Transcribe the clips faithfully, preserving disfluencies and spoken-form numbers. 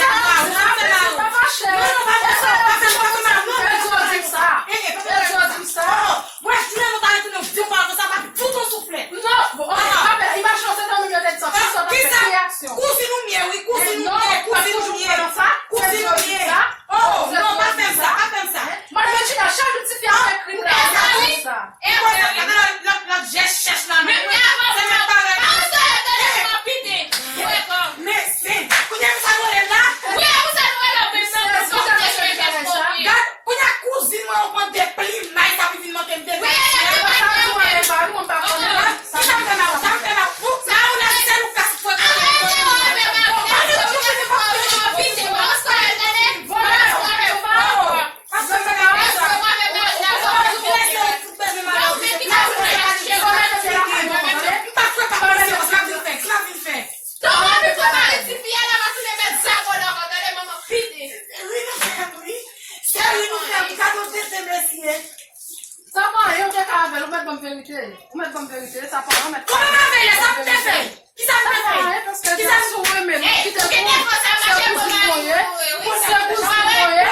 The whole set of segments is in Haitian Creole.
sa, pa fè mal, pa fè mal. Non, non, pa fè sa, pa fè mal, pa fè mal, non, pa fè mal. Mwen, jounen nou ta retounen, di w pa konsa, pa fout yon souflèt. Non, bon, ok, pa fè, imajine w se nan menm yo te di sa, kisa w ta fè, ki reyaksyon? Kouzin ou m ye, wi, kouzin ou m ye, kouzin ou m ye, kouzin ou m ye. Oh, non, pa fè m sa, pa fè m sa. Madam Regina, chak jou ti fi ap fè krim la, sa, sa. E mwen, sa, gade lòt, lòt, lòt jès chèch la, men mwen, se menm bagay la. Men, men, kounye a sa nou rele la? Gad, kounye a kouzin mwen, ou konn de plimay, sa vin manke m de plimay. Sa m fè mal, sa m fè mal. Sa ou la, se ou ka fwè. Sa pa anyen, ou te ka avè l, ou mèt ban m verite. Ou mèt ban m verite, sa pa anyen, ou mèt. Kòman m avè l, sa m te fè? Kisa m te fè? Kisa m sou mwen menm? Kite pou se kouzin mwen ye. Pou se kouzin mwen ye.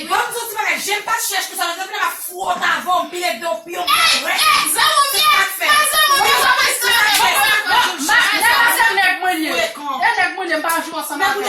Ban m di w ti bagay, je m pa chèch konsa, lòt lè m ap fwot avè w, m pile de w, piyon m pa wè. Zanmi m ye, pa zanmi m, zanmi m, zanmi m. Lè a se nèg mwen ye. E nèg mwen ye, m pa jwe ansanm avè l.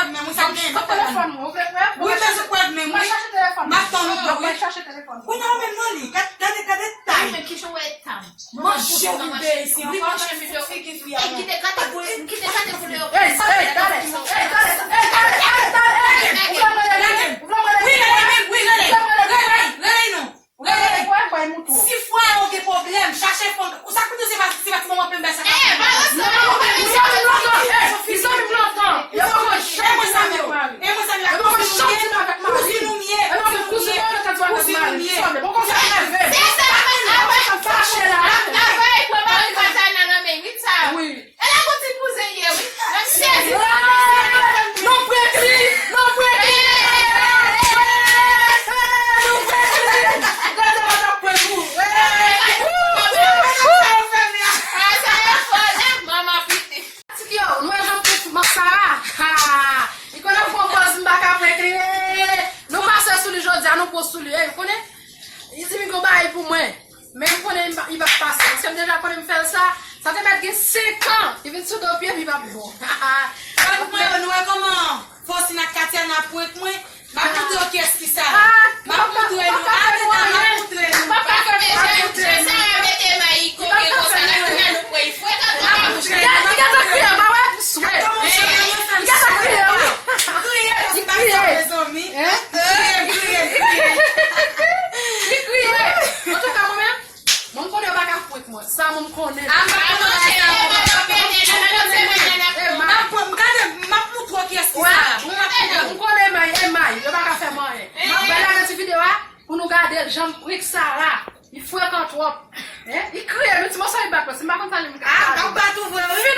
Men mwen sa m genyen, m ap fè telefòn mwen, ou vle prèv? Wi, bezwen prèv men mwen. Mwen chache telefòn. M ap tann ou, wi. Mwen chache telefòn. Kounye a ou menm nan li, gad, gade, gade tay. Men kijan w wè tan. Manje ou rive isi ankò, gade figi fi a. Ey, kite gade pou, kite gade pou lè yo. Ey, ey, gade. Ey, gade, ey, gade, ey, gade, ey. Wi, rele, wi, rele. Rele, rele non. Rele. Si fwa yo gen pwoblèm, chache fanm. Ou sa k pou di se pa, se pa ti manman penbè sa k ap fè. Eh, balance. Non, non, non, non, eh, li zanmi m lontan. Li zanmi m lontan. Yo poko janm di bagay avèk mari. E mwen sa m la kouzin ou ye. Kouzin ou ye. E non, men kouzin mwen, nou ka di bagay avèk mari. Kouzin ou ye. Bon, konsa, leve. Se sa, mwen, mwen, fache la. Avèk mwen, mari Katana nan men, wi, sa. Wi. E la gon ti kouzen ye, wi. Nan sezi. Non, prank li. Non, prank li. Non, prank li. Gade, mwen ap prank ou. Ah, sa yo fò, la, manman piti. Ti yo, nou wè jan pou mansa a. Ha! Li konn ap pran pòz m pa ka prank li. Nou pase sou li jodi a, nou pran sou li. Ey, ou konnen? Li di m gon bagay pou mwen. Men m konnen li p ap pase. Paske m deja konnen m fè l sa. Sa te mèt gen senk an. Li vin sou do pye m, li p ap bon. Gad mwen, nou wè kòman Fosina ak Katiana prank mwen? M ap montre yo kiyès ki sa. M ap montre nou. Atè, m ap montre nou. M ap montre nou. Sa mete may koke konsa la, kounye a nou pran frekant. M ap montre nou. Li gentan kriye, m pa wè pou swe. Li gentan kriye, wi. Kriye, li pa sa, mezanmi. Kriye, kriye, kriye. Li kriye. Antouka, mwen menm, mwen m konnen yo pa ka fwet mwen. Sa mwen m konnen. A, m pa konnen sa. M ap pran, m gade, m ap montre w kiyès ki sa. Mwen m konnen may, e may, yo pa ka fè mwen anyen. M ap bay la nan ti videyo a, pou nou gade l, jan m prank sa la. Li frekan twòp. Hein? Li kriye, men ti mòso li bat mwen. Si m pa konn sa, li m ka bat ou vre, wi.